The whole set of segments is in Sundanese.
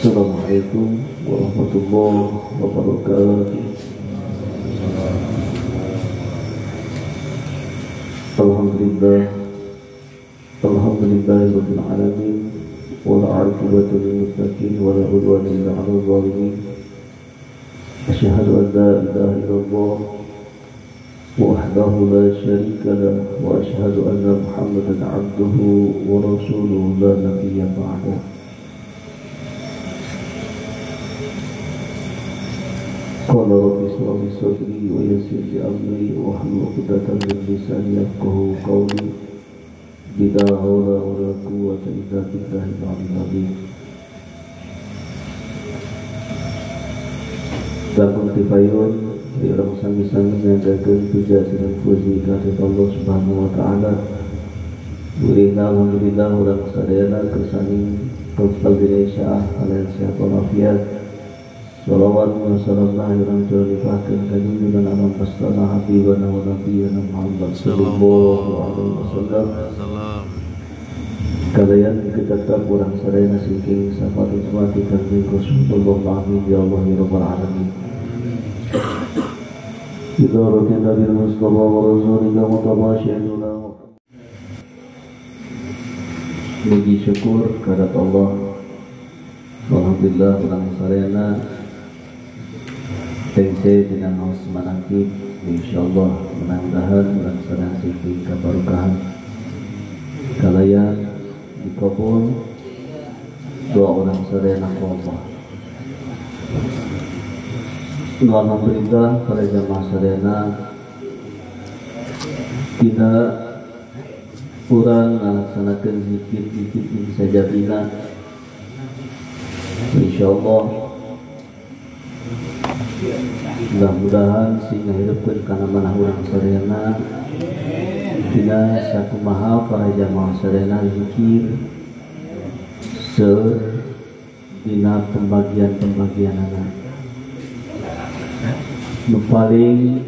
Assalamualaikum warahmatullahi wabarakatuh. Alhamdulillah, alhamdulillahirabbil alamin, wal 'aqibatu lil muttaqin wa la 'udwana illa 'alal zalimin. Asyhadu an la ilaha illallah wahdahu la syarika lah wa asyhadu anna Muhammadan 'abduhu wa rasuluhu la nabiyya ba'dahu. Qala rabbi ishrah li sadri wa yassir li amri wahlul 'uqdatam min lisani yafqahu qawli. Bila haula wala quwwata illa billahil aliyyil azim. Lamun tipayun di urang sami-sami nyanggakeun puja sareng puji ka Allah Subhanahu wa taala. Alhamdulillah, alhamdulillah urang sadayana kersani kempal dina syaah kalian sehat walafiat. Salawat wa salam urang curahkeun ka junjungan alam pastana habibana wa nabiyana Muhammad sallallahu alaihi wasallam. Kalian tetap urang sadayana singking syafaat umat kanjeng Rasulullah, amin ya Allah ya rabbal alamin. Idaratin Nabi Mustafa wa Rasulika mutabasyiruna. Muji syukur kehadirat Allah. Alhamdulillah urang sadayana tengse dina ngaos manakib, insyaallah menangdahan urang sadayana singking kabarokahan. Kalayan dikabul doa urang sadayana ku Allah. Alhamdulillah para jamaah sadayana dina urang ngalaksanakeun zikir-zikir ing sajabina. Insyaallah mudah-mudahan sing ngahirupkeun kana manah urang sadayana dina sakumaha para jamaah sadayana zikir seueur dina pembagian-pembagianana. Nu paling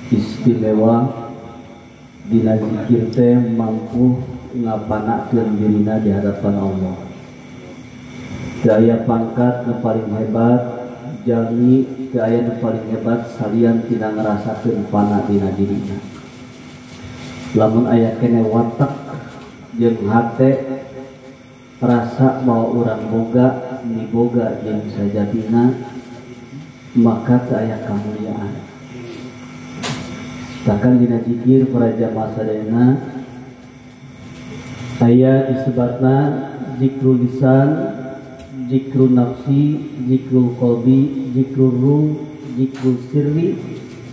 istimewa dina zikir teh mampu ngapanakeun dirina di hadapan Allah. Daya pangkat nu paling hebat jalmi teu aya nu paling hebat salian tina ngarasakeun pana dina dirina. Lamun aya kene watak jeung hate rasa bahwa urang boga niboga jeung sajatina, maka teu aya kamuliaan. Bahkan dina zikir para jamaah sadayana aya disebatna zikrul lisan, zikrul nafsi, zikrul qalbi, zikrul ruh, zikrul sirri,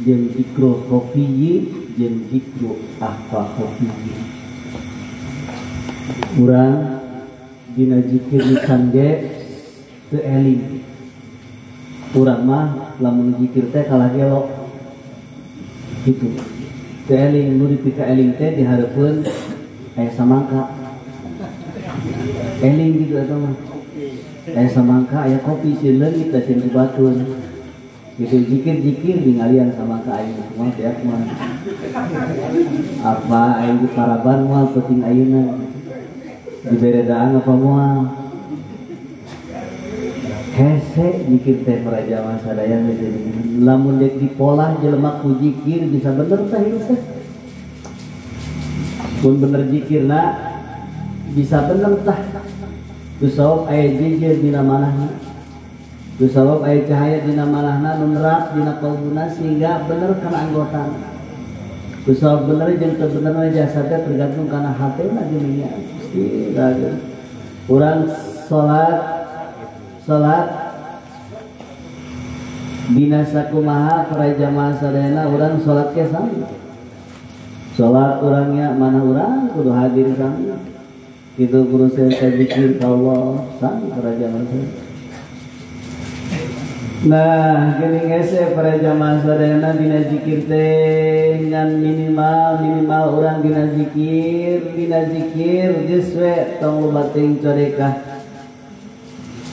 jeung zikrul khafiyyi, jeung zikrul ahfa khafiyyi. Urang dina zikir lisan ge teu eling. Urang mah lamun zikir teh kalah gelo gitu. Teu eling, nu dipika eling teh dihareupeun aya samangka. Eling gitu eta mah. Aya samangka, aya kopi sieun leungit da sieun batur. Gitu zikir-zikir ningalian samangka aing mah beak mah. Apa aing di paraban moal penting ayeuna. Dibere daan apa moal. Hese zikir teh para jamaah sadaya lamun dek dipolah jelema ku zikir bisa bener teh hirup teh. Mun bener zikirna bisa bener tah. Kusawab aya jejeur dina manahna. Kusawab aya cahaya dina manahna nu nerap dina kalbuna sehingga bener kana anggotana. Kusawab bener jeung teu benerna jasadna tergantung kana hatena geuning nya. Gusti urang salat salat dina sakumaha para jamaah sadayana urang salat ke sami. Salat urangnya mana urang kudu hadir sami. Kitu kudu saya zikir ka Allah sami para jamaah sadayana. Nah, geuning hese para jamaah sadayana dina zikir teh ngan minimal minimal urang dina zikir geus we tong loba teuing corekah.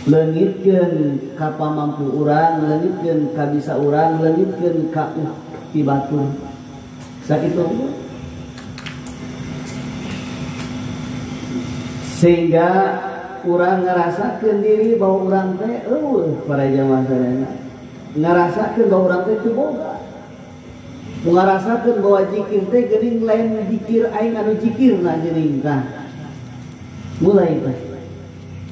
Leungitkeun ka pamampu urang, leungitkeun ka bisa urang, leungitkeun ka ti batur. Sakitu. Sehingga urang ngarasakeun diri bahwa urang teh eueuh para jamaah sadayana. Ngarasakeun bahwa urang teh teu boga. Ngarasakeun bahwa zikir teh geuning lain zikir aing anu zikirna geuning tah. Mulai teh.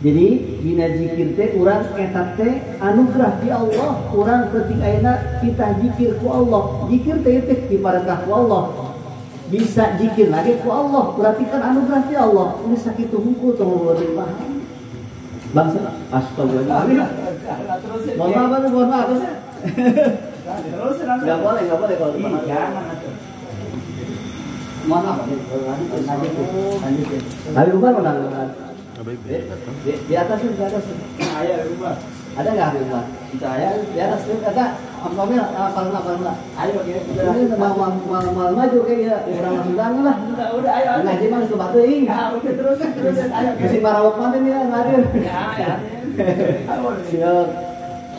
Jadi dina zikir teh urang eta teh anugerah ti Allah, urang penting ayeuna kita zikir ku Allah. Zikir teh teh diparentah ku Allah. Bisa zikir lagi ku Allah, berarti kan anugerah ti Allah. Ini sakitu hungkul tong ngobrol paham. Bangsa astagfirullah. Mohon maaf, mohon maaf. Enggak boleh, enggak boleh kalau dipaham. Jangan atuh. Mohon maaf, lanjut. Habib Umar mana? Di atas itu, di atas. Ayah rumah. Ada nggak Habib Umar? Saya di atas itu kata Ambil apa apa. Ayo kita. Mau maju kayak orang langsung lah. Udah ayo. Ngaji mah geus batu ing. Ya udah terus terus ayo. Bisi marawak mana nih ngadir. Ya ya. Siap.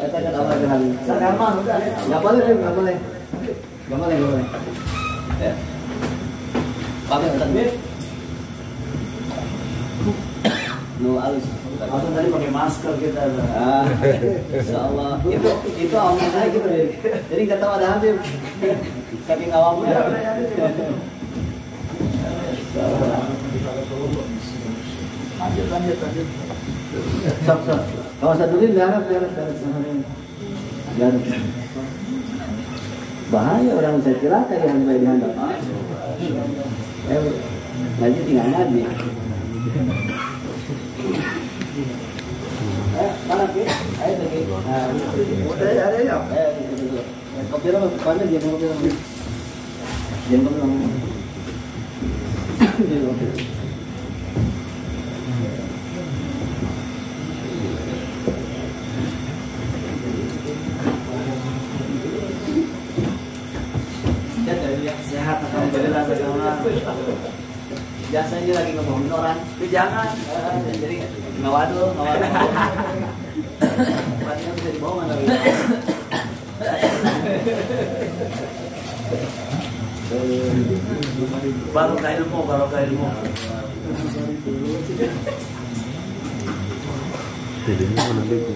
Eta kan awal ke Habib. Sadar mah udah. Enggak boleh, enggak boleh. Enggak boleh, enggak boleh. Ya. Pakai otak. Nu alus. Langsung tadi pakai masker kita. Ah, insyaallah. Itu awalnya saya gitu deh. Jadi nggak tahu ada Habib. Saking awamnya. Lanjut lanjut lanjut. Sok sok. Kalau satu ini darah darah darah darah. Bahaya orang bisa celaka yang sampai dihandap. Ngaji tinggal ngaji. Mana Ki? Ayo lagi. Udah ada ya. Kopi lo mana dia kopi lo. Jangan kopi lo. Sehat alhamdulillah sekarang. Biasanya lagi ngomongin orang, jangan. Jadi ngawadul, ngawadul. Pastinya bisa dibohongan lagi. Barokah ilmu, barokah ilmu. Tidurnya mana deh?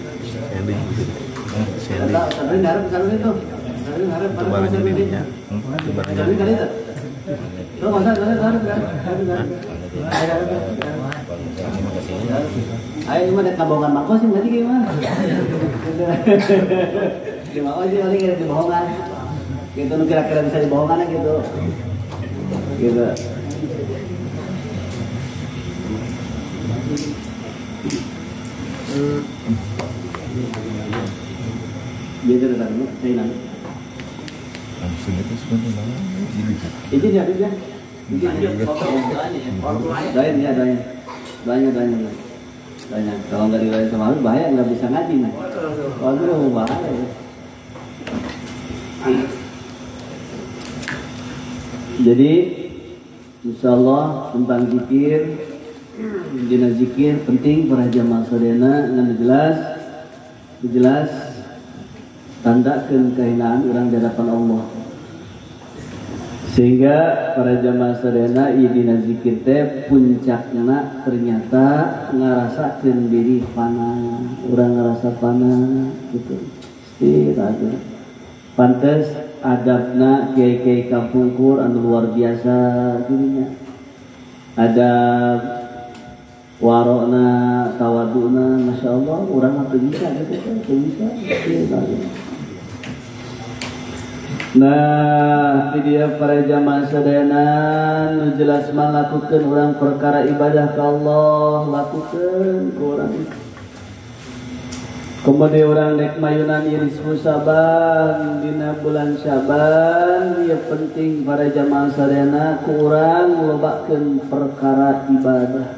Sending, sending. Salurin harap, salurin tuh. Salurin harap, barangnya dirinya. Salurin kali itu. Tuh, masa, masa, harap, harap, harap. Ayo cuma ada kabohongan mangko sih berarti gimana? Di mangko sih paling kira dibohongan. Gitu nu kira-kira bisa dibohongan gitu. Gitu. Biasa datang dulu, saya nanya. Langsung itu sebenarnya ini. Izin ya, Habib ya. Doain ya, doain. Doanya, doanya. Doanya. Kalau nggak didoain sama Habib bahaya, nggak bisa ngaji nih. Waduh, bahaya ya. Jadi, insya Allah tentang zikir, dina zikir penting para jamaah sadayana ngan jelas, jelas tandakeun kehinaan urang di hadapan Allah. Sehingga para jamaah sadayana ieu dina zikir teh puncakna ternyata ngarasakeun diri fana, urang ngarasa fana gitu. Istirahat. Pantes adabna kiai-kiai kampungkur anu luar biasa dirinya. Adab warokna, tawaduna, masya Allah, orang mah teu bisa gitu, teu bisa. Nah, di dia para jamaah sadayana nu jelas mah lakukeun urang perkara ibadah ka Allah, lakukeun ku urang. Kemudian orang nek mayunan irismu Syaban dina bulan Syaban ya penting para jamaah sadayana ku urang lobakeun perkara ibadah.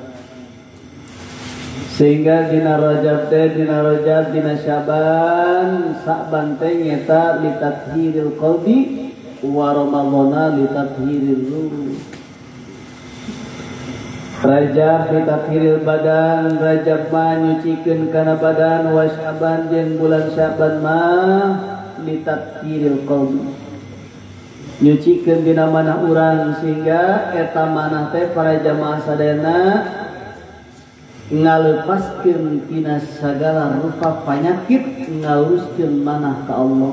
Sehingga dina Rajab teh dina Rajab dina Syaban Sa'ban teh nyata litathhiril qalbi wa Ramadhana litathhirir ruh. Rajab litathhiril badan, Rajab mah nyucikeun kana badan, wa Syaban jeung bulan Syaban mah litathhiril qalbi. Nyucikeun dina manah urang sehingga eta manah teh para jamaah sadayana Ngalepaskeun tina sagala rupa panyakit, ngaluruskeun manah ka Allah.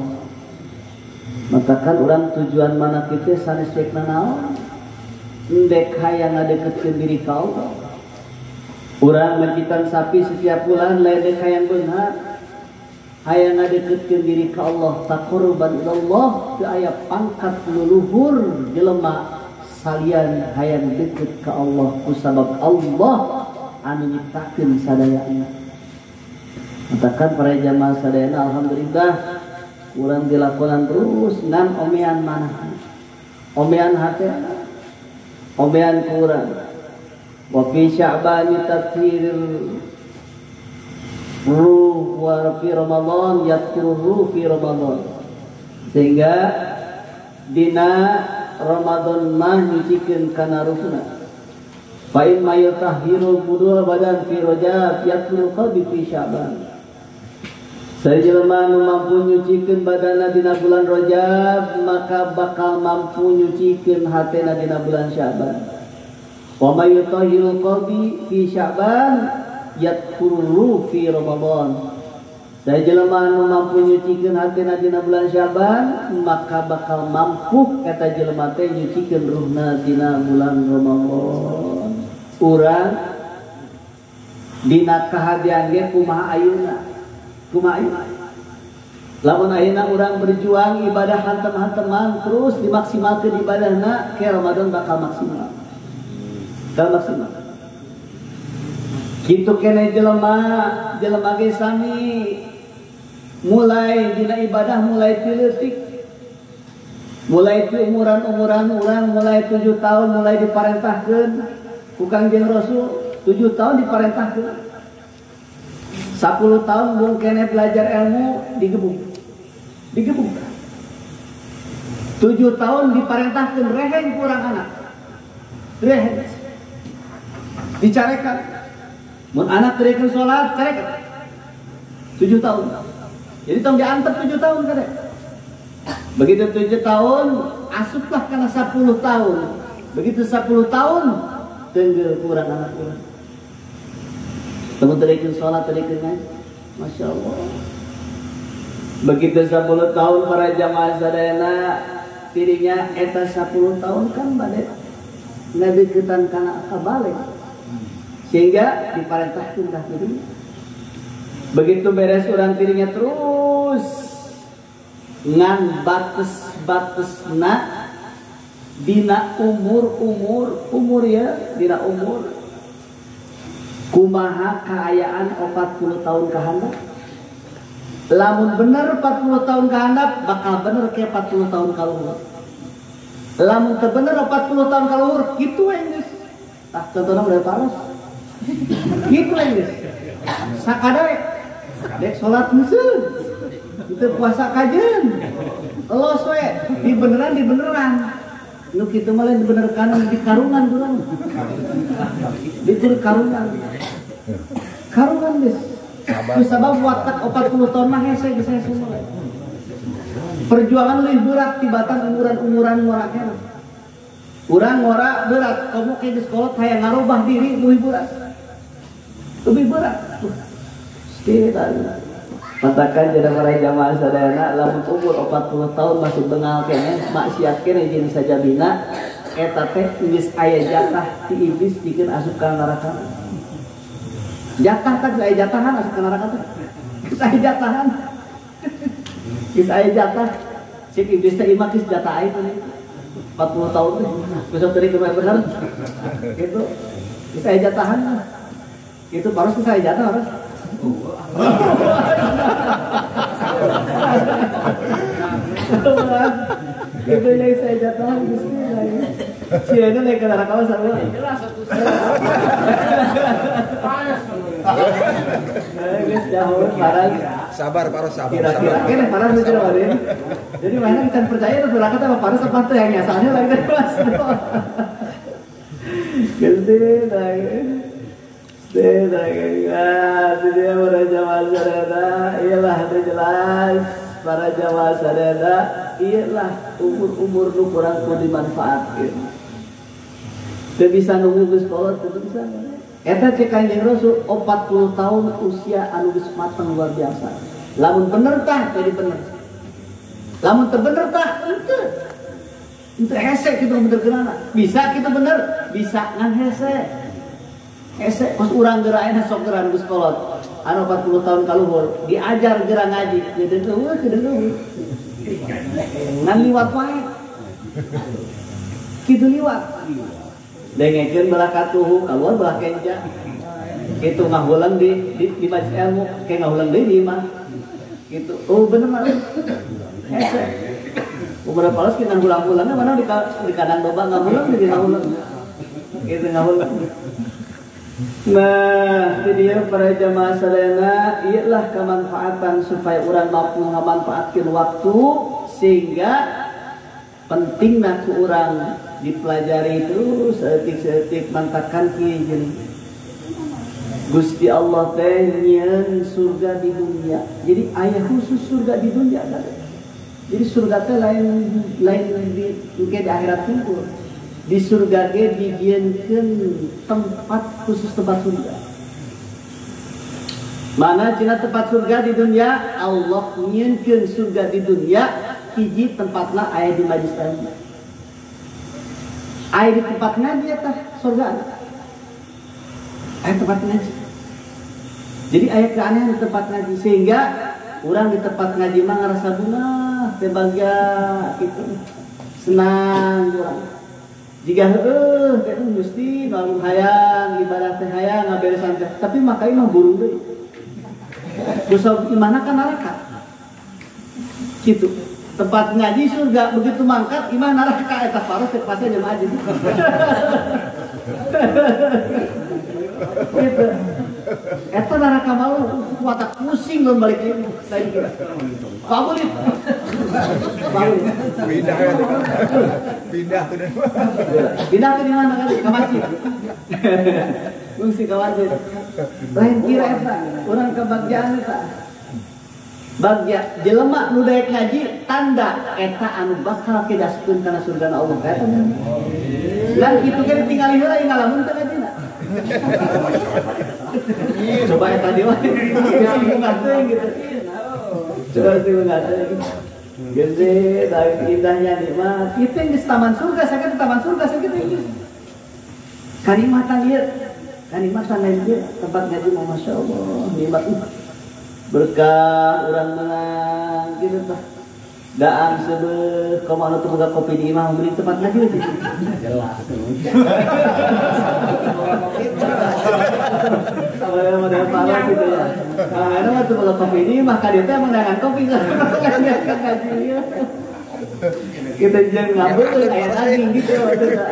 Matakan urang tujuan mana kita sanes rek nanaon? Endek hayang ngadeketkeun diri ka Allah. Urang mencitan sapi setiap bulan lain dek hayang beunghar. Hayang ngadeketkeun diri ka Allah, taqarruban ilallah, teu aya pangkat luluhur jelema salian hayang deket ka Allah kusabab Allah anu nyiptakeun sadayana. Matakan para jamaah sadayana alhamdulillah urang dilakonan terus ngan omean manah, omean hate, omean kurang. Wa fi sya'ban tathhir ruh wa fi Ramadan yathiru ruh fi Ramadan. Sehingga dina Ramadan mah nyucikeun kana ruhna. Fa in mayutahhiru budul badan fi Rajab yathiru qalbi fi Sya'ban. Sajelema nu mampu nyucikeun badanna dina bulan Rajab maka bakal mampu nyucikeun hatena dina bulan Sya'ban. Wa may yutahhiru qalbi fi Sya'ban yadkhulu fi Ramadan. Sajelema nu mampu nyucikeun hatena dina bulan Sya'ban maka bakal mampu eta jelema teh nyucikeun ruhna dina bulan Ramadan. Urang dina kahadean ge kumaha ayeuna? Kumaha ayeuna? Lamun ayeuna urang berjuang ibadah hantem-hanteman terus dimaksimalkeun ibadahna ke Ramadan bakal maksimal. Bakal maksimal. Kitu kene jelema, jelema ge sami mulai dina ibadah mulai ti leutik. Mulai ti umuran-umuran urang mulai 7 tahun mulai diparentahkeun ku Kangjeng Rasul, 7 tahun diparentahkeun. 10 tahun belum kene belajar ilmu digebuk. Digebuk. 7 tahun diparentahkeun reheng kurang anak. Reheng. Dicarekan. Mun anak teu salat, carekan. 7 tahun. Jadi tong diantep 7 tahun kade. Begitu 7 tahun, asuplah kana 10 tahun. Begitu 10 tahun tenggel kurang anak urang. Teman teu salat, teu ngaji. Masya Allah. Begitu 10 tahun para jamaah sadayana dirinya eta 10 tahun kan bade ngadeukeutan kana kabalik. Sehingga diparentahkeun tah dirinya. Begitu beres urang dirinya terus ngan bates-batesna dina umur-umur umur ya dina umur kumaha kaayaan 40 tahun ka handap. Lamun bener 40 tahun ka handap bakal bener ke 40 tahun ka luhur. Lamun teu bener 40 tahun ka luhur kitu we geus. Tah contohna udah paros. Kitu we geus. Sakadek dek salat heuseun. Teu puasa kajeun. Los we dibeneran dibeneran. Nu kitu mah lain dibenerkan di karungan urang. Di karungan. Karungan geus. Ku sabab watak 40 tahun mah hese geus hese mulai. Perjuangan leuwih berat tibatan umuran-umuran ngora keneh. Urang ngora berat, komo ke geus kolot hayang ngarubah diri leuwih berat. Lebih berat. Sekitar. Matakan jadi para jamaah sadayana lamun umur 40 tahun masih bengal keneh, maksiat keneh jeung sajabina eta teh geus aya jatah ti iblis dikeun asup ka neraka. Jatah teh geus aya jatahan asup ka neraka teh. Geus aya jatahan. Geus aya jatah. Cik iblis teh imah geus jatah aing 40 tahun teh. Besok tadi kumaha bener. Gitu. Geus aya jatahan. Itu baru geus aya jatah harus. Itu yang saya jatah si itu naik ke neraka sarua. Jelas satu. Geus jauh parah. Sabar paros sabar. Kira-kira keneh paras nu jelema deui. Jadi mana kita percaya itu neraka teh paras apa teh yang asalnya lagi kelas. Gitu tah. Dia para jamaah sadayana, iyalah itu jelas para jamaah sadayana, iyalah umur-umur nu kurang ku dimanfaatkeun. Teu bisa nunggu geus kolot teu bisa. Eta cek Kanjeng Rasul 40 tahun usia anu geus mateng luar biasa. Lamun bener tah jadi bener. Lamun teu bener tah henteu. Henteu hese kitu bener geurana. Bisa kitu bener, bisa ngan hese. Hese kos urang geura ayeuna sok geura geus kolot. Anu 40 tahun kaluhur diajar geura ngaji, jadi eueuh eueuh. Ngan liwat wae. Kitu liwat. Dengekeun belah katuhu, kaluar belah kenca. Kitu ngahulang di majlis ilmu, ke ngahulang deui di imah. Gitu. Oh bener mah. Hese. Umur palas kita ngulang-ulangnya mana di kandang domba ngahulang di ngahulang. Gitu ngahulang. Nah, itu dia para jamaah sadayana, ialah kemanfaatan supaya orang mampu memanfaatkan waktu sehingga pentingna ku urang dipelajari itu seetik-seetik mantakan kieu jeung Gusti Allah teh nyieun surga di dunia. Jadi aya khusus surga di dunia kan. Jadi surga teh lain di engke di akhirat kumpul. Di surga ge dijieunkeun tempat khusus tempat surga. Mana cina tempat surga di dunia? Allah nyieunkeun surga di dunia hiji tempatna aya di majlis ilmu. Aya di tempat ngaji eta surga. Aya tempat ngaji. Jadi aya keanehan di tempat ngaji sehingga urang di tempat ngaji mah ngarasa bunah, teh bagja gitu. Senang urang. Jika heueuh teh Gusti bangun hayang ibadah teh hayang ngaberesan teh, tapi maka imah burung deui. Dosa imahna ka neraka. Gitu. Tempat ngaji surga begitu mangkat imah neraka eta paros teh pasti jemaah aja. Gitu. Eta neraka malu kuat pusing lamun balik ieu lain kira. Kabulit. Pindah ya. Pindah ke pindah ke mana kan? Ke masjid. Fungsi ke masjid. Lain kira eta urang kebagjaan eta. Bagja jelema nu daek ngaji tanda eta anu bakal kidaskeun kana surgana Allah eta. Lan kitu ge ditingali heula ngalamun teh ngajina. Coba eta deui wae. Gitu. Coba sih teuing. Gede dari indahnya nikmat. Itu yang di taman surga, sakit taman surga sakit geus. Kanikmatan ieu, kanikmatan lain ieu tempat ngaji mah masyaallah nikmat. Berkah urang menang gitu tah. Daang seubeuh komo anu teu boga kopi di imah beli tempat ngaji we. Jelas. Sampai model parah gitu ya. Nah, eta mah teu boga kopi di imah ka dieu teh emang dagangan kopi ngaji ieu. Kita jangan ngabeukeun aya daging gitu maksudna.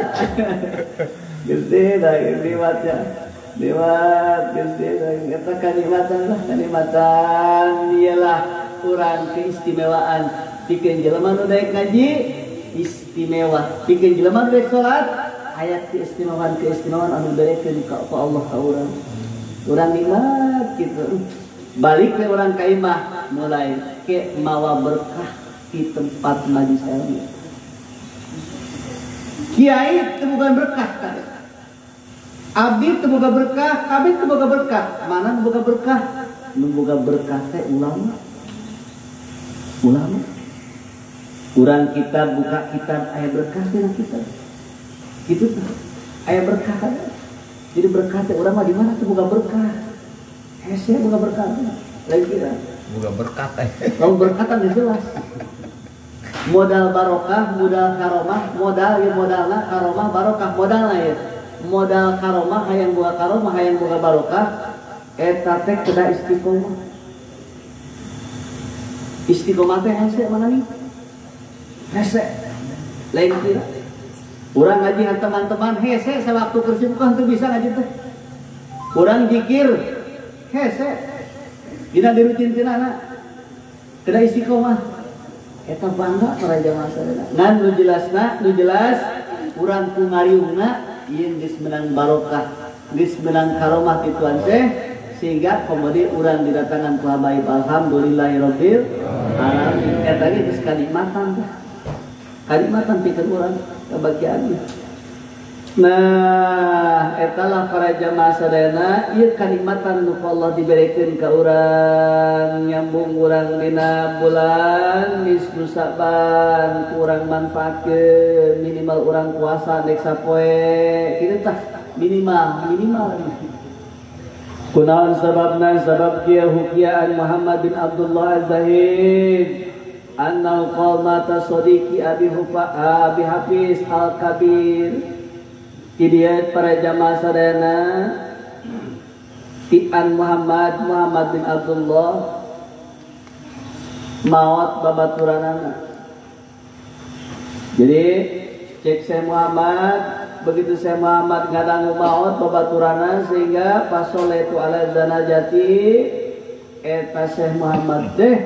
Gede daging nikmatnya. Nikmat Gusti eta kanikmatan lah, kanikmatan iyalah urang keistimewaan pikeun jelema nu daek ngaji istimewa, pikeun jelema nu daek salat aya keistimewaan-keistimewaan anu diberekeun ka Allah ka urang. Urang nikmat gitu. Balik we urang ka imah mulai ke mawa berkah di tempat majlis ilmu. Kiai teu bukan berkah kan. Abdi teu boga berkah, kabeh teu boga berkah. Mana nu boga berkah? Nu boga berkah teh ulama. Ulama. Urang kita buka kitab aya berkah dina kitab. Kitu tah. Aya berkah kan. Jadi berkah teh urang mah di mana teu boga berkah? Hese boga berkah. Lain kira. Boga berkat teh. Lamun berkatan geus jelas. Modal barokah, modal karomah, modal ieu modalna karomah barokah modalna ieu. Modal karomah hayang boga karomah hayang boga barokah eta teh kedah istiqomah. Istiqomah teh hese mana nih? Hese. Lain kira. Urang ngaji dengan teman-teman hese sewaktu kesibukan teu bisa ngaji teh. Urang zikir hese. Dina dirutin-tinana. Kedah istiqomah. Eta bangga para jamaah sadayana. Ngan nu jelasna, nu jelas urang ku ngariungna ieu geus menang barokah, geus menang karomah ti Tuhan teh sehingga komodi urang didatangan ku habaib alhamdulillahirabbil alamin. Eta ge geus kanikmatan teh. Kanikmatan pikeun urang kebahagiaan. Nah, etalah para jamaah sadayana ieu kanikmatan nu Allah diberikeun ka urang nyambung urang dina bulan nisfu Sa'ban kurang manfaatkeun minimal urang puasa nek sapoe kitu tah minimal minimal. Kunaon sababna sabab kieu hukiaan Muhammad bin Abdullah Az-Zahid annahu qala mata sadiqi Abi Hafiz Al-Kabir. Kidiat para jamaah sadayana Tian Muhammad Muhammad bin Abdullah maot babaturanana. Jadi cek saya Muhammad, begitu saya Muhammad ngadangu maot babaturana sehingga pasoletu ala zanajati eta Syekh Muhammad teh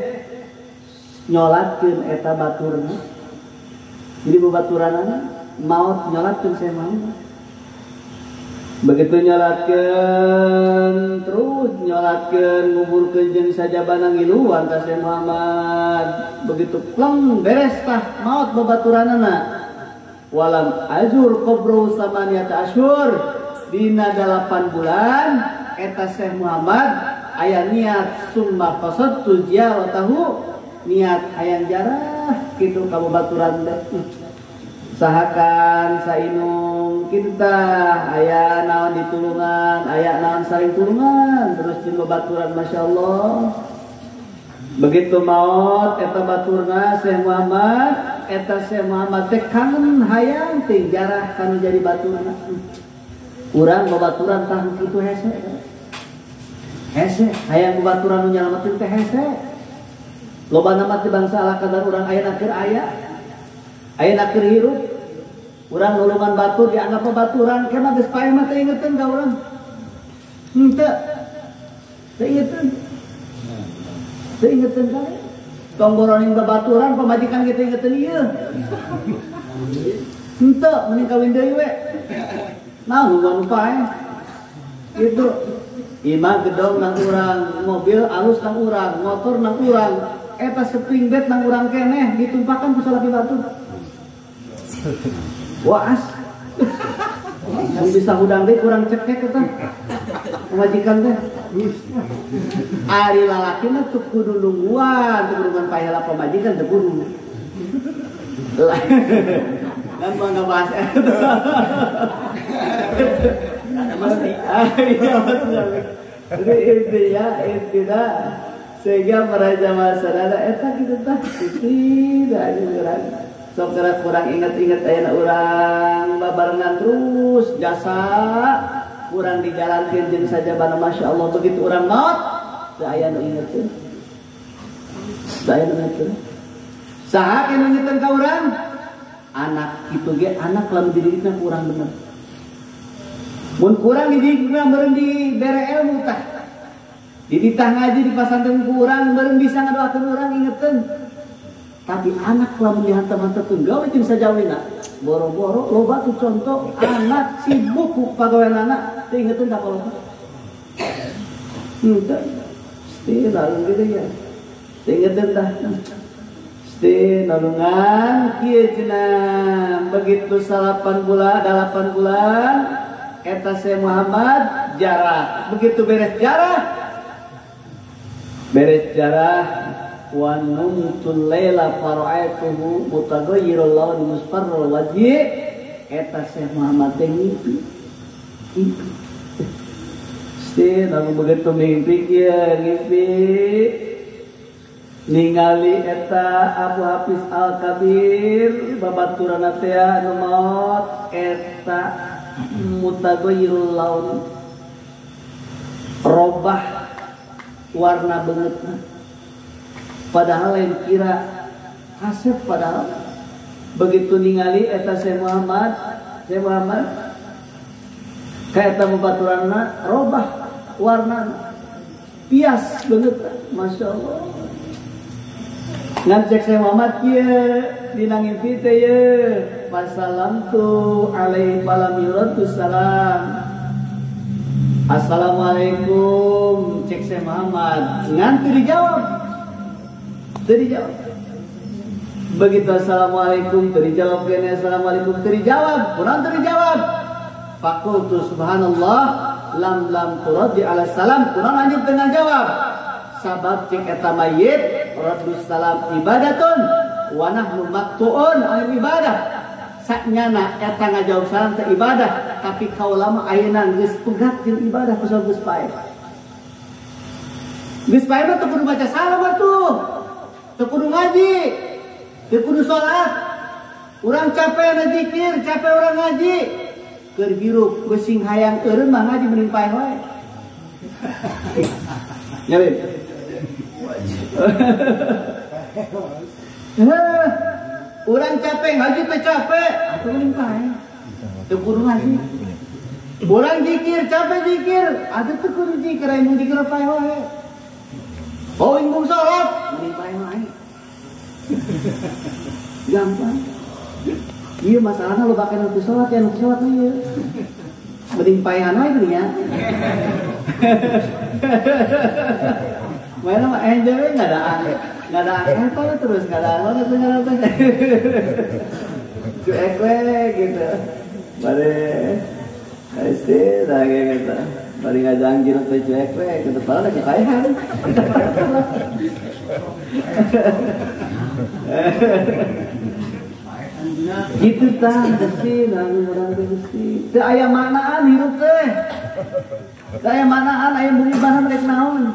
nyolatkeun eta baturna. Jadi babaturanana maot nyolatkeun Syekh Muhammad. Begitu nyolatkeun terus nyolatkeun nguburkeun jeung sajabana ngiluan ka Syekh Muhammad. Begitu pleng beres tah maot babaturanana. Walam azur qabru samaniyata asyur dina 8 bulan eta Syekh Muhammad aya niat summa qasadtu ziyaratahu niat hayang jarah kitu ka babaturan teh. Sahakan sainung kita aya naon ditulungan aya naon saling tulungan terus jeung babaturan masyaallah. Begitu maot eta baturna Syekh Muhammad eta Syekh Muhammad teh kangen hayang teh jarah kanu jadi baturna. Urang babaturan tah kitu hese hese hayang babaturan nu nyalametkeun teh hese. Lobana mah teh bangsa ala kadar urang aya keur aya ayeuna keur hirup urang nulungan batur dianggap babaturan kemah geus paeh mah teu ingeteun ka urang. Henteu. Teu ingeteun. Teu ingeteun ka. Tong boroning babaturan pamajikan ge teu ingeteun ieu. Henteu mending kawin deui we. Naon nu paeh. Kitu. Imah gedong nang urang, mobil alus nang urang, motor nang urang, eta spring bed nang urang keneh ditumpakan ku salaki batur. Waas. Mun bisa hudang deui kurang cekek eta. Pamajikan teh. Ari lalaki mah teu kudu nungguan, teu kudu paheula pamajikan teu kudu. Kan mah ngabahas eta. Mesti. Iya betul. Jadi intinya intinya sehingga para jamaah sadaya eta kitu tah tidak urang. Sok kurang ingat-ingat ayeuna urang babarengan terus jasa kurang dijalankeun jeung sajabana masyaallah begitu urang maot teu aya nu ingeteun. Teu aya nu ingeteun. Saha nu ingeteun ka urang? Anak kitu ge anak lamun dididikna kurang bener. Mun kurang dididikna meureun dibere ilmu tah. Dititah ngaji di pasantren ku urang meureun bisa ngadoakeun urang ingeteun. Tapi anak lamun dihantam-hantamkeun gawe jeung sajawina. Boro-boro loba tuh contoh anak sibuk ku pagaweanana teu ingeteun ka kolot. Henteu. Pasti lalu gitu ya. Teu ingeteun tah. Pasti nalungan kieu cenah begitu 8 bulan 8 bulan eta Syekh Muhammad jarah. Begitu beres jarah wa numtul laila fara'aituhu mutaghayyirul lawn musfarrul wajhi eta Syekh Muhammad teh ngimpi. Ngimpi. Pasti lamun begitu mimpi kieu ngimpi ningali eta Abu Hafiz Al-Kabir babaturanna teh anu maot eta mutaghayyirul lawn robah warna beungeutna. Padahal lain kira kasep padahal begitu ningali eta Syekh Muhammad ka eta babaturanna robah warna pias beungeutna masyaallah. Ngan cek Syekh Muhammad kieu dina ngimpi teh ye wasalamtu alaihi walam yuraddu salam. Assalamualaikum cek Syekh Muhammad ngan teu dijawab. Teu dijawab. Begitu assalamualaikum teu dijawab kene assalamualaikum teu dijawab. Kunaon teu dijawab? Faqultu subhanallah lam lam turaddi ala salam. Kunaon anjeun teu ngajawab? Sabab cek eta mayit raddus salam ibadatun wa nahnu maqtuun anil ibadah. Saknyana eta ngajawab salam teh ibadah, tapi kaula mah ayeuna geus pegat jeung ibadah kusabab geus paeh. Geus paeh mah teu kudu baca salam atuh. Teu kudu ngaji, teu kudu salat. Urang capek zikir, capek urang ngaji. Keur hirup geus sing hayang eureun mah ngaji mending paeh wae. Ya, Beb. Urang capek ngaji teh capek, atuh mending paeh. Teu kudu ngaji. Urang zikir capek zikir, atuh teu kudu zikir, aya mun zikir paeh wae. Oh, ingkung salat, mending paeh wae. Gampang. Iya masalahnya lo bakal nanti sholat ya, nanti sholat iya. Mending paehan wae geuning ya. Main sama enjoy nggak ada apa terus nggak ada apa terus nggak ada apa. Cuek we gitu. Bare este lagi gitu. Bare ngajang jiruk teh cuek we gitu padahal lagi paehan. Gitu tah Gusti, nang urang teh Gusti. Teu aya maknaan hirup teh. Teu aya maknaan aya beribadah rek naon.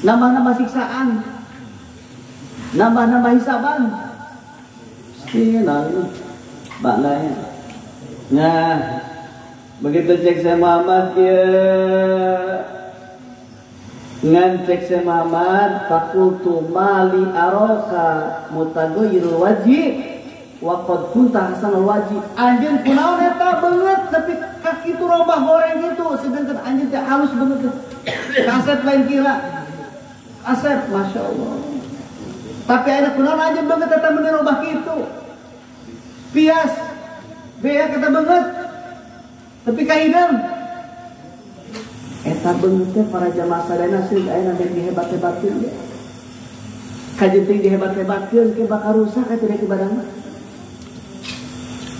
Nambah-nambah siksaan. Nambah-nambah hisaban. Gusti nang maknanya. Nah, begitu cek saya Muhammad ieu ngan cek saya Muhammad fakultu mali araka mutaghayyirul wajhi wa qad kunta hasanal wajhi. Anjeun kunaon eta beungeut tapi kaki tu robah goreng gitu sedangkan anjeun teh halus beungeut. Kasep lain kira. Asep Masya Allah. Tapi ayeuna kunaon anjeun beungeut eta meuni robah kitu. Pias bea kata beungeut tapi kahideung. Eta beungeut teh para jamaah sadayana seueur ayeuna dek dihebat-hebatkeun ge. Kajeun teh dihebat-hebatkeun ke bakal rusak eta dek ibadah mah.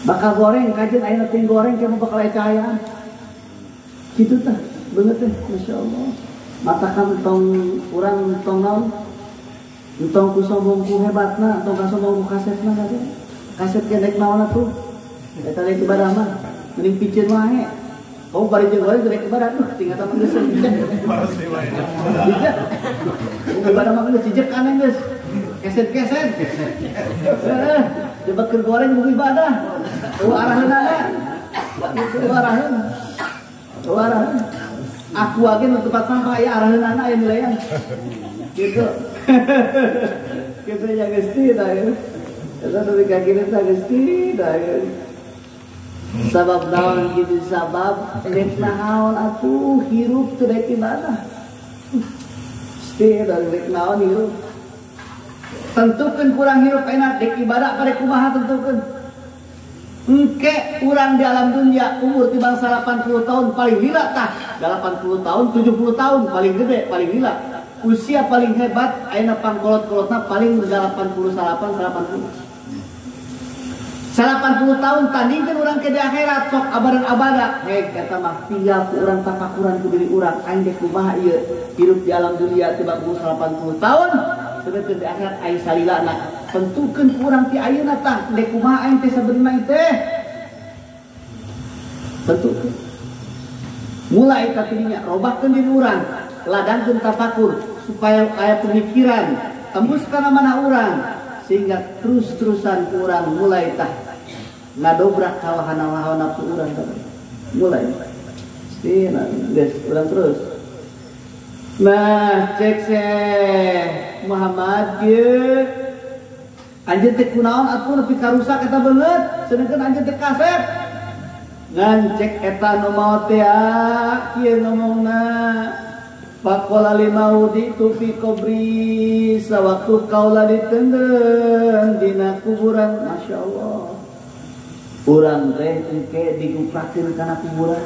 Bakal goreng kajeun ayeuna teh goreng ke bakal aya cahayaan. Kitu tah beungeut teh Masya Allah. Matakan tong urang tong naon? Tong ku sombong ku hebatna, tong kasombong ku kasetna kajeun. Kaset ge dek naon atuh? Eta dek ibadah mah mending piceun wae. Kamu bari jeung goreng dek ibadah tuh tinggal taman geus. Jejak. Ibadah mah geus jejak aneh geus. Keset-keset. Heeh, jebak keur goreng mau ibadah. Eueuh araheunana. Eueuh araheun. Eueuh araheun. Aku age nu tempat sampah aya araheunana aya nilaian. Gitu. Kitu nya Gusti tah. Eta teh ka kitu tah Gusti tah. Sabab naon gitu sabab rek naon atuh hirup teu rek ibadah. Gusti rek naon hirup. Tentukeun kurang hirup enak rek ibadah rek kumaha tentukeun. Engke urang di alam dunia umur tibang 80 tahun paling lila tah. 80 tahun 70 tahun paling gede paling lila. Usia paling hebat ayeuna pangkolot-kolotna paling 88 80. 80 tahun tandingkeun urang ke di akhirat sok abadan abada. Hei eta mah tinggal ku urang tafakuran ku diri urang aing dek kumaha ieu hirup di alam dunia tibang umur 80 tahun sedengkeun di akhirat aing salilana. Tentukeun ku urang ti ayeuna tah dek kumaha aing teh sabenerna teh. Tentukeun. Mulai tadinya robahkeun diri urang, ladangkeun tafakur supaya aya pemikiran tembus kana mana urang sehingga terus-terusan kurang mulai tah ngadobrak hawa nafsu urang tadi mulai stina geus urang terus. Nah cek Syekh Muhammad ieu anjeun teh kunaon atuh nepi ka rusak eta beungeut sedengkeun anjeun teh kasep ngan cek eta nu maot teh kieu ngomongna Pakola lima wuditu fi qabri sawaktu kaula ditendeng dina kuburan. Masya Allah. Urang teh engke diguprakeun kana kuburan.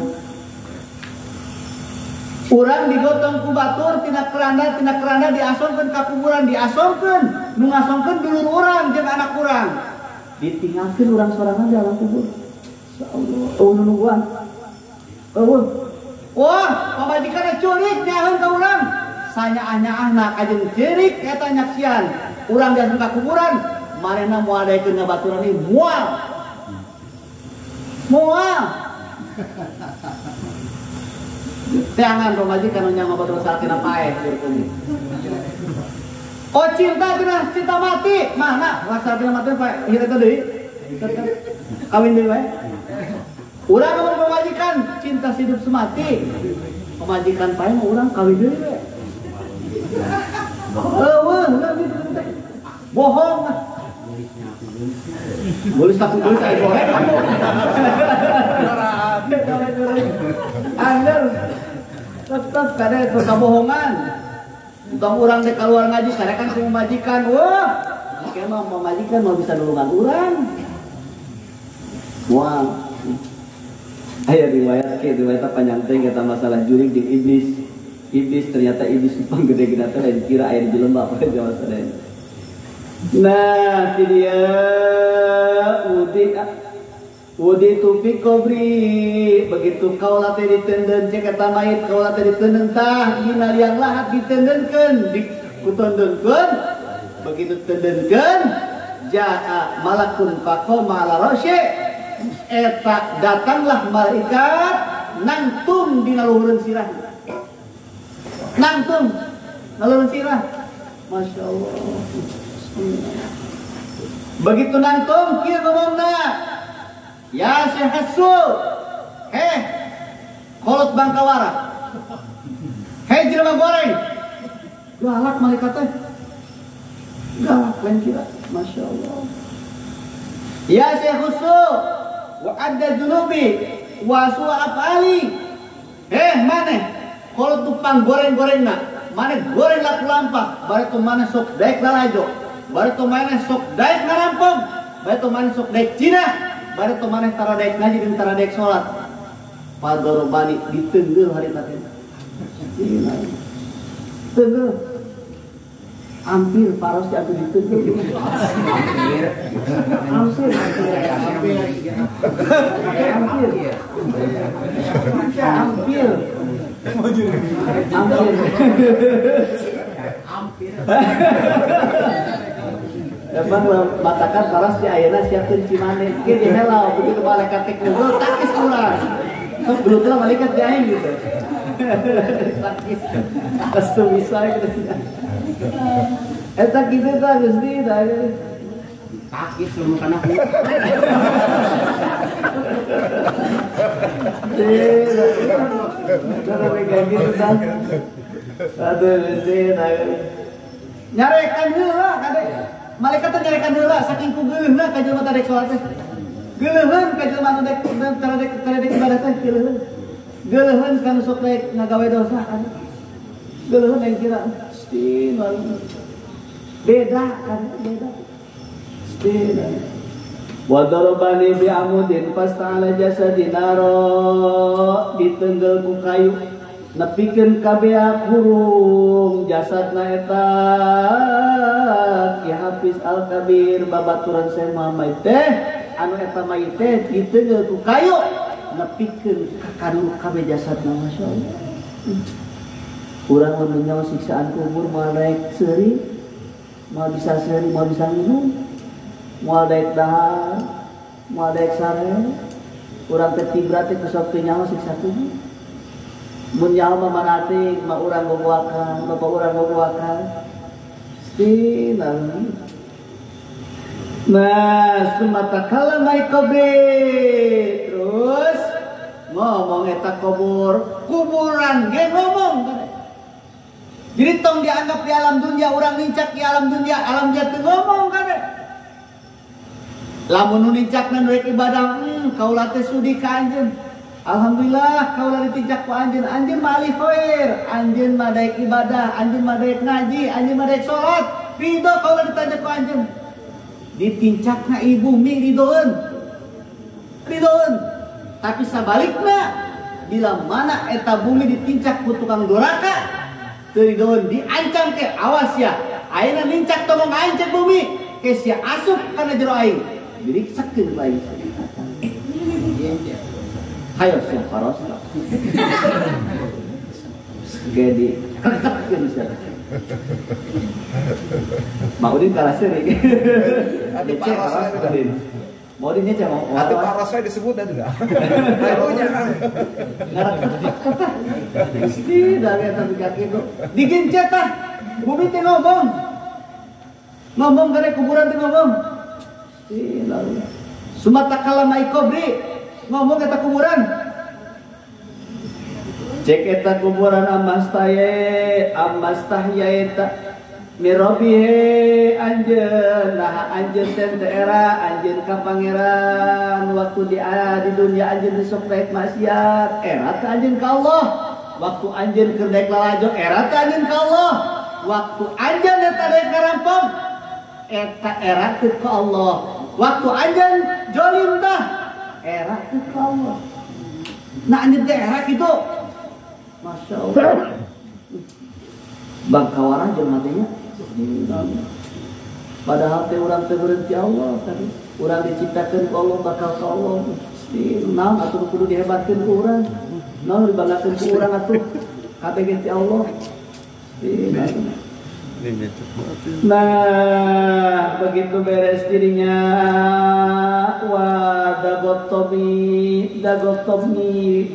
Urang digotong ku batur tina keranda diasongkeun ka kuburan, diasongkeun, nu ngasongkeun dulur urang jeung anak urang. Ditinggalkeun urang sorangan di alam kubur. Insyaallah eueuh nungguan. Eueuh. Wah, pamajikan curik nyaheun ka urang. Sanyaah-nyaahna kajeun ceurik eta nyaksian. Urang diasup ka kuburan, manehna moal daekeun ngabaturan ieu moal. Moal. Teangan pamajikan nu nya ngabaturan salakina paeh kieu. Oh cinta cenah, cinta mati. Mana salakina mati paeh ieu eta deui. Kawin deui wae. Urang lamun pamajikan cinta hidup semati. Pamajikan paeh mah urang kawin deui we. Eueuh, bohong. Geus takut geus aya goreng kamu. Anger tetep kade kebohongan. Entong urang teh keluar ngaji sarekan ku pamajikan. Wah, engke mah pamajikan mau bisa nulungan urang. Wah. Aya riwayat ke riwayat panjang teh eta masalah jurig jeung iblis. Iblis ternyata iblis panggede-gede teh lain kira aya di jelema apa jawa sadaya. Nah, dia wudi tupi kobri begitu kaula teh ditenden cek eta mayit kaula teh ditenden tah dina liang lahat ditendenkeun dikutondenkeun begitu tendenkeun jaa malakun faqoma ala rasy eta datanglah malaikat nangtung dina luhureun sirah nangtung luhureun sirah masyaallah. Begitu nangtung kieu ngomongna ya Syekh Hasu, heh kolot bangkawara, heh jelema goreng, galak malaikat teh, galak lain kira, masya Allah. Ya Syekh Hasu, wa adda dzunubi wa su'a afali, heh maneh kolot tupang goreng-gorengna, maneh goreng laku lampah, bare tu maneh sok daek lalajo, bare tu maneh sok daek ngarampong, bare tu maneh sok daek cina. Bare tu maneh tara daek ngaji jeung tara daek salat. Padorobani ditenggel hari tadi. Tenggel. Hampir paros diambil ditenggel. Hampir. Hampir. Hampir. Hampir. Hampir. Hampir. Emang matakan paras di ayeuna siapkeun cimane kieu dihelau begitu malaikat teh kumpul takis urang. Sok gelut lah malaikat di aing gitu. Takis. Kesu bisa gitu. Eta kitu tah Gusti tah. Takis lu kana. Aduh Gusti tah. Nyarekan heula kade. Malaikat teh nyarekan heula saking ku geuleuhna ka jelema teh rek salat teh. Geuleuheun ka jelema nu dek tara dek ibadah teh geuleuheun. Geuleuheun ka nu sok daek ngagawe dosa kan. Geuleuheun yang kira Gusti beda kan beda. Gusti wa darabani bi amudin fasta'ala jasadi naro ditenggel ku kayu nepikeun kabeh kurung jasadna eta Ki Hafiz Al Kabir babaturan Syekh Muhammad teh anu eta mayit teh ditenggel ku kayu nepikeun ka kaduruk kabeh jasadna masyaallah. Urang mun nyawa siksaan kubur moal daek seuri, moal bisa seuri, moal bisa minum, moal daek dahar, moal daek sare. Urang teh tibra teh ku sok teu nyawa siksa kubur. Mun nyawa mah manatik, mah urang gogoakan, bapak urang gogoakan. Stina. Nah, sumata kalamai qabri. Terus ngomong eta kubur, kuburan ge ngomong. Jadi tong dianggap di alam dunia, urang nincak di alam dunia teu ngomong kade. Lamun nu nincakna nu rek ibadah, kaula teh sudi ka anjeun. Alhamdulillah kaula ditincak ku anjeun, anjeun mah ahli khair, anjeun mah daek ibadah, anjeun mah daek ngaji, anjeun mah daek salat, ridho kaula ditincak ku anjeun. Ditincakna ibu mi ridoeun. Ridoeun. Tapi sabalikna bila mana eta bumi ditincak ku tukang doraka, teu ridoeun, diancam ke awas ya. Ayeuna nincak tong aing cek bumi, ke sia asup kana jero aing. Diriksakeun ku aing. Hayo sia paros. Gede kreketkeun sia. Mak Udin kalah seurik. Atuh paros Udin. Mau Udin nya mau. Atuh paros we disebut atuh. Hayonya. Ngarak. Gusti da eta kaki itu. Digencet tah. Bumi teh ngomong. Ngomong kare kuburan teh ngomong. Gusti lalu. Sumata kalama ikobri ngomong eta kuburan. Cek eta kuburan amastaye amastahya eta mirobihe anjeun nah anjeun teh era anjeun ka pangeran waktu di dunia anjeun sok daek maksiat era teh anjeun ka Allah waktu anjeun keur daek lalajo era teh anjeun ka Allah waktu anjeun eta daek ngarampok eta era teh ka Allah waktu anjeun jolim tah era teh ka Allah nah anjeun teh era kitu. Masya Allah. Bangkawara jeung matenya. Padahal teh urang teh berhenti Allah tadi. Urang diciptakeun ku Allah bakal ka Allah. Naon atuh kudu dihebatkeun ku urang. Naon dibanggakeun ku urang atuh. Kabeh ge ti Allah. Nah, begitu beres dirinya wa dagotomi dagotomi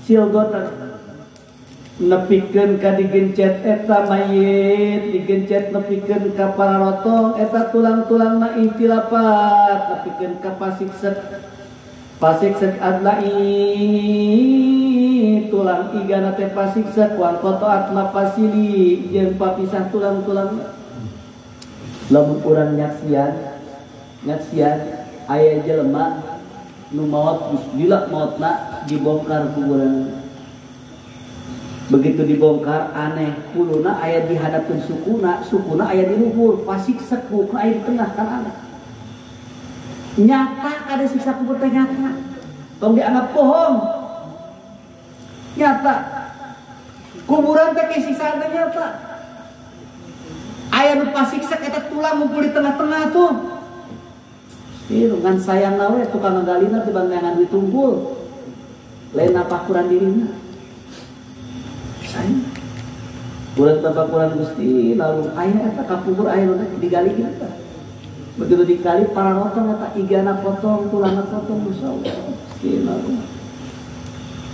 silgotan nepikeun ka digencet eta mayit digencet nepikeun ka pararotong eta tulang-tulangna ihtilapat nepikeun ka pasiksek pasiksek adlai tulang igana teh pasiksek wan qataat mafasili jeung papisah tulang-tulang lamun urang nyaksian nyaksian aya jelema nu maot geus lila maotna dibongkar kuburan. Begitu dibongkar aneh kuluna aya dihadapkeun sukuna, sukuna aya di luhur, pasiksek bukna aya di tengah kan aneh. Nyata kada siksa kubur teh nyata. Tong dianggap bohong. Nyata. Kuburan teh siksaan teh nyata. Aya nu pasiksek eta tulang ngumpul di tengah-tengah tuh. Ieu ngan sayang we tukang ngagalina teh bang duit tunggul. Lain napakuran dirina. Sayang. Bulan tapakuran Gusti lalu aya eta kapubur aya nu digali kita. Begitu digali pararotong eta igana potong tulangna potong masyaallah. Gusti lalu.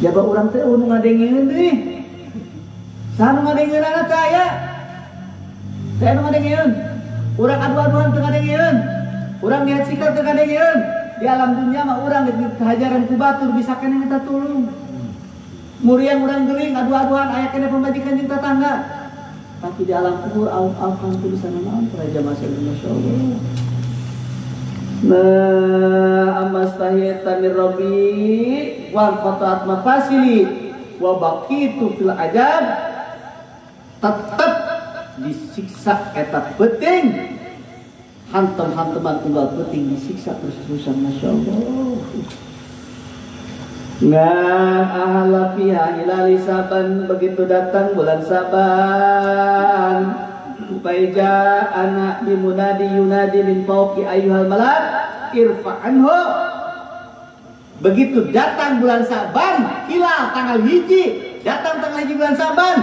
Jaba urang teh nu ngadengeun deui. Saha nu ngadengeunana teh aya? Teh nu ngadengeun. Urang adu-aduan teu ngadengeun. Urang niat sikap teu ngadengeun. Di alam dunia mah urang dihajaran ku batur bisa keneh eta tulung. Muriang urang gering adu-aduan aya keneh pamajikan jeung tetangga. Tapi di alam kubur au-au teu bisa nanaon raja masyaallah. Nah, amastahiyata min rabbi wa qata'at mafasili wa baqitu fil ajab tetep disiksa eta penting hantem-hanteman unggal penting disiksa terus-terusan masyaallah. Ngan ahla fiha hilali saban begitu datang bulan Saban baija anak bimunadi yunadi min fauqi ayyuhal malak irfa'anhu. Begitu datang bulan Saban hilal tanggal 1 datang tanggal 1 bulan Saban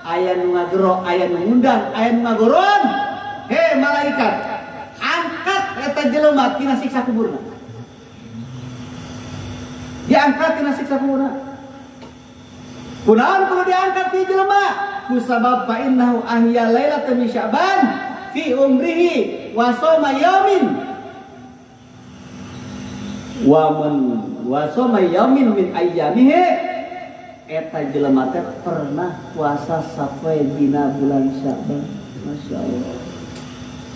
aya nu ngagero aya nu ngundang aya nu ngagoron he malaikat angkat eta jelema tina siksa kuburna. Diangkat tina siksa kuburna. Kunaon kudu diangkat ti jelema? Kusabab fa innahu ahya lailatan min Sya'ban fi umrihi wa shoma yaumin wa man wa shoma yaumin min ayyamihi eta jelema teh pernah puasa sapoe dina bulan Sya'ban. Masyaallah.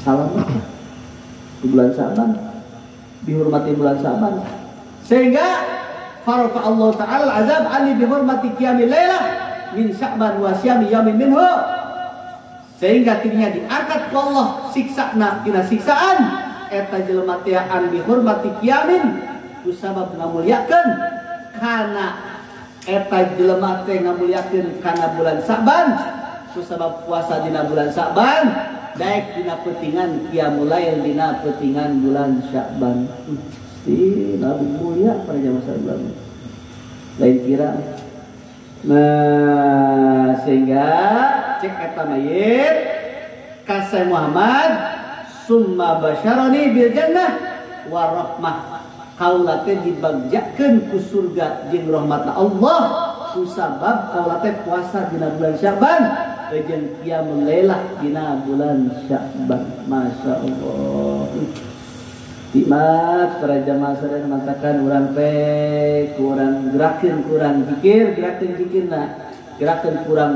Salam di bulan Sya'ban dihormati bulan Sya'ban sehingga farafa Allah ta'ala azab ani bihormati qiyamil lailah min Sya'ban wa siyami yaumin minhu sehingga dirinya diangkat ku Allah siksana tina siksaan eta jelema teh an bihormati qiyamin kusabab ngamulyakeun kana eta jelema teh ngamulyakeun kana bulan Sya'ban kusabab puasa dina bulan Sya'ban daek dina peutingan qiyamul lail dina peutingan bulan Sya'ban. Di Nabi mulia pada zaman sebelumnya. Lain kira. Nah, sehingga cek eta mayit kasih Muhammad summa basyarani bil jannah wa rahmah. Kaula teh dibagjakeun ku surga jeung rahmatna Allah kusabab kaula teh puasa dina bulan Sya'ban jeung qiyamul lailah dina bulan Sya'ban. Masya Allah. Nikmat para jamaah sadaya mengatakan urang teh kurang gerakeun kurang zikir, gerakeun zikirna, gerakeun kurang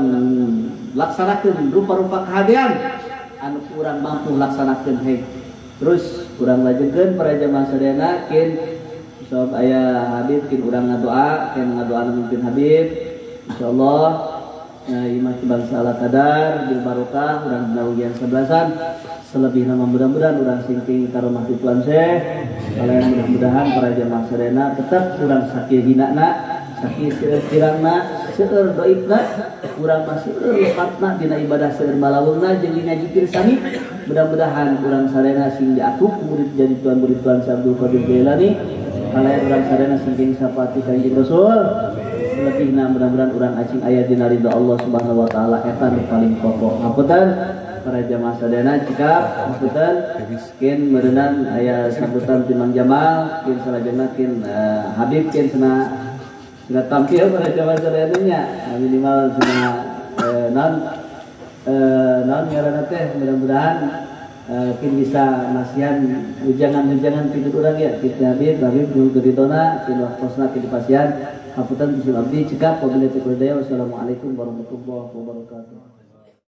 laksanakeun rupa-rupa kehadean anu kurang mampu laksanakeun hei. Terus kurang lajengkeun para jamaah sadayana kin sob aya Habib kin urang ngadoa, kin ngadoa mimpin Habib. Insyaallah imah bangsa ala kadar bil barokah urang dina ujian sebelasan selebihna mudah-mudahan urang singking karomah ti Tuan Syekh. Kalian mudah-mudahan para jamaah sadayana tetap urang sakieu hinana, sakieu seueur kirangna, seueur doibna, urang mah seueur lepatna dina ibadah seueur malawungna jeung dina zikir sami. Mudah-mudahan urang sadayana sing diaku murid jadi tuan murid Tuan Syekh Abdul Qadir Jailani. Kalian urang sadayana singking syafaat Kanjeng Rasul. Selebihna mudah-mudahan urang acing aya dina ridha Allah Subhanahu wa taala eta nu paling pokok. Ngapunten para jamaah sadayana cekap ngapunten kin meureunan aya sambutan ti Mang Jamal kin salajengna kin Habib kin cenah sudah tampil para jamaah sadayana nya minimal cenah non non ngaranna teh mudah-mudahan kin bisa masihan ujangan-ujangan tidur urang ya kitu Habib Habib nu geridona kin waktosna kin dipasihan. Hapunten bisul abdi cekap wabillahi taufiq wal hidayah. Wassalamualaikum warahmatullahi wabarakatuh.